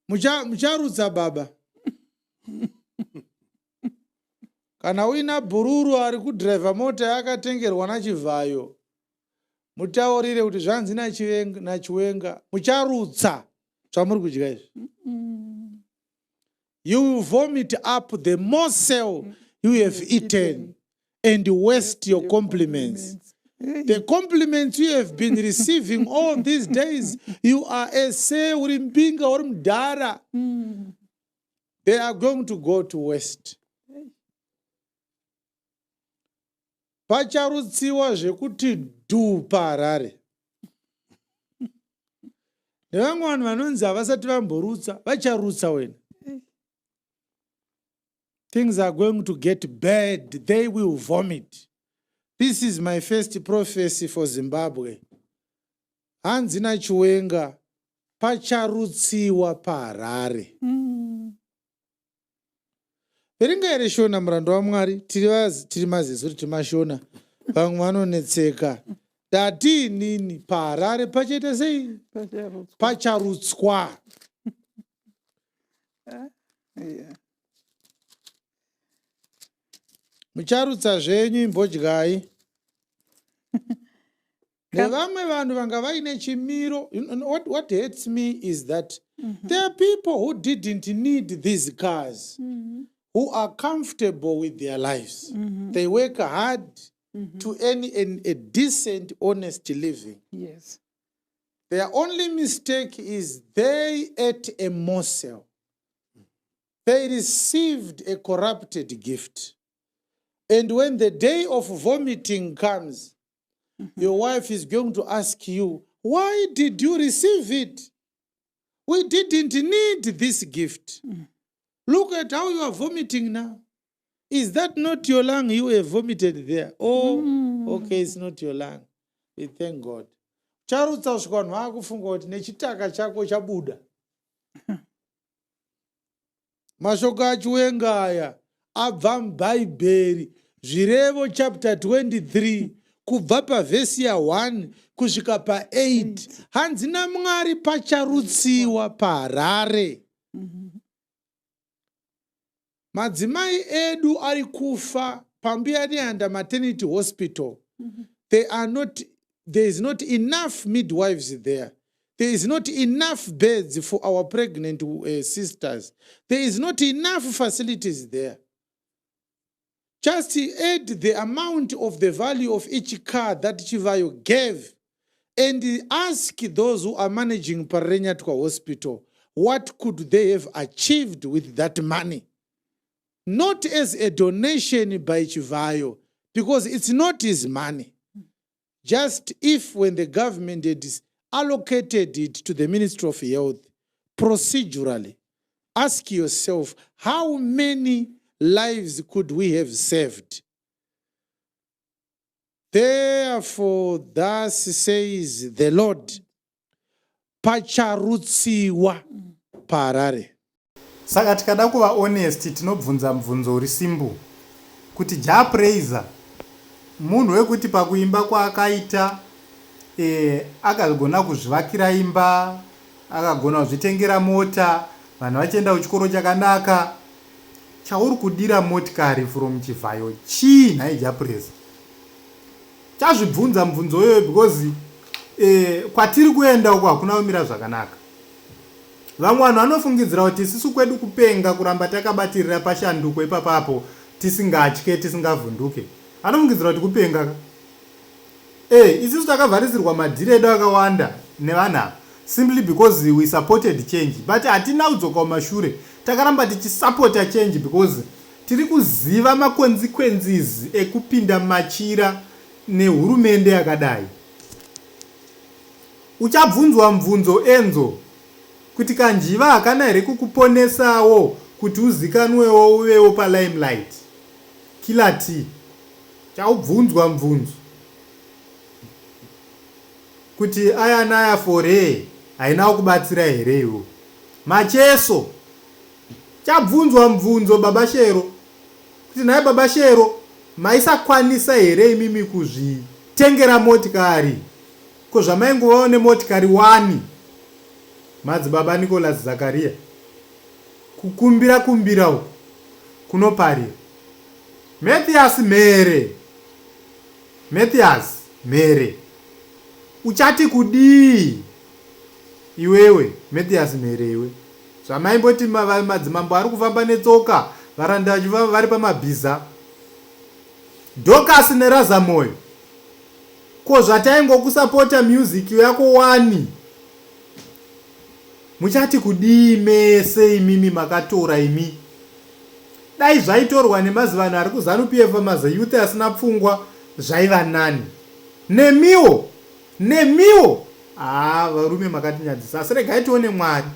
Mucharutsa baba. Kana uina bhururu ari kudhiraivha mota yakatengerwa naChivhayo, mutaurire kuti zvanzi naChiwenga, mucharutsa zvamuri kudya izvi. You will vomit up the morsel you have eaten and waste your compliments. The compliments you have been receiving all these days, you are a say, uri mbinga, uri mudhara. They are going to go to waste. Pacharutsiwa zvekuti dhu paHarare. Nevamwe vanhu vanonzi havasati vamborutsa, vacharutsa wena. Things are going to get bad. They will vomit. This is my first prophecy for Zimbabwe. Hanzi naChiwenga pacharutsiwa paHarare. Verenga here Shona muranda waMwari, tiri maziso tiri mashona, vamwe vanonetseka. Ndati inini paHarare pachaita sei? Pacharutswa. Mucharutsa zvenyu imbodyai. Nevamwe vanhu vanga vaine chimiro. What hurts me is that there are people who didn't need these cars, who are comfortable with their lives. They work hard to earn a decent, honest living. Their only mistake is they ate a morsel. They received a corrupted gift. And when the day of vomiting comes, your wife is going to ask you, why did you receive it? We didn't need this gift. Look at how you are vomiting now. Is that not your lung you have vomited there? Oh, okay, it's not your lung. We thank God. Charutsa kusvika vanhu vakufunga kuti nechitaka chako chabuda. Mashoko aChiwenga aya abva muBhaibheri, Zvirevo chapter 23 kubva pavhesi ya1 kusvika pa8. Hanzi naMwari pacharutsiwa paHarare. Madzimai edu ari kufa paMbuya Nehanda Maternity Hospital. They are not, there is not enough midwives there. There is not enough beds for our pregnant sisters. There is not enough facilities there. Just add the amount of the value of each car that Chivayo gave and ask those who are managing Parirenyatwa Hospital, what could they have achieved with that money? Not as a donation by Chivayo, because it's not his money. Just if when the government had allocated it to the Ministry of Health, procedurally, ask yourself, how many lives could we have saved? Therefore, thus says the Lord, pacharutsiwa paHarare. Saka tikada kuva honest tinobvunza mubvunzo uri simple kuti Jah Prayzah munhu wekuti pakuimba kwaakaita e, akagona kuzvivakira imba, akagona kuzvitengera mota, vanhu vachienda kuchikoro chakanaka. Chauri kudira motikari from Chivhayo chii nhai Jah Prayzah? Chazvibvunza mubvunzo iyoyo because e, kwatiri kuenda uko hakuna kumira zvakanaka. Vamwe vanhu vanofungidzira kuti isusu kwedu kupenga kuramba takabatirira pashanduko ipapapo tisingatye tisingavhunduke. Anofungidzira kuti kupenga ka. Eh, isusu takavharisirwa madhiri edu akawanda nevanhu ava simply because we supported change but hatina kudzoka kumashure. Takaramba tichisapota change because tiri kuziva maconsequences ekupinda machira nehurumende yakadai. Uchabvunzwa mubvunzo Enzo kuti kanjiva hakana here kukuponesawo kuti uzikanwewo uvewo palimelight. Killer T. Chaubvunzwa mubvunzo kuti ayanaya fore haina kukubatsira here iwe. Macheso. Chabvunzwa mubvunzo baba Shero kuti nhai baba Shero maisakwanisa here imimi kuzvitengera motikari ko zvamaingovawo nemotikari wani madzibaba Nicholas Zakaria. Kukumbira kumbira uku kunoparira. Mathias Mhere, Mathias Mhere, uchati kudii iwewe Mathias Mhere iwe? Zvamaimboti madzimambo ari kufamba netsoka, varanda vari pamabhiza. Dorcas Nerazamoyo, ko zvataingokusapota music yako wani? Muchati kudii mese imimi makatora imi? Dai zvaitorwa nemazivanhu ari kuZanu PF mazeyouth asina pfungwa zvaiva nani. Nemiwo! Nemiwo! Haa varume makatinyadzisa asi regai tione Mwari.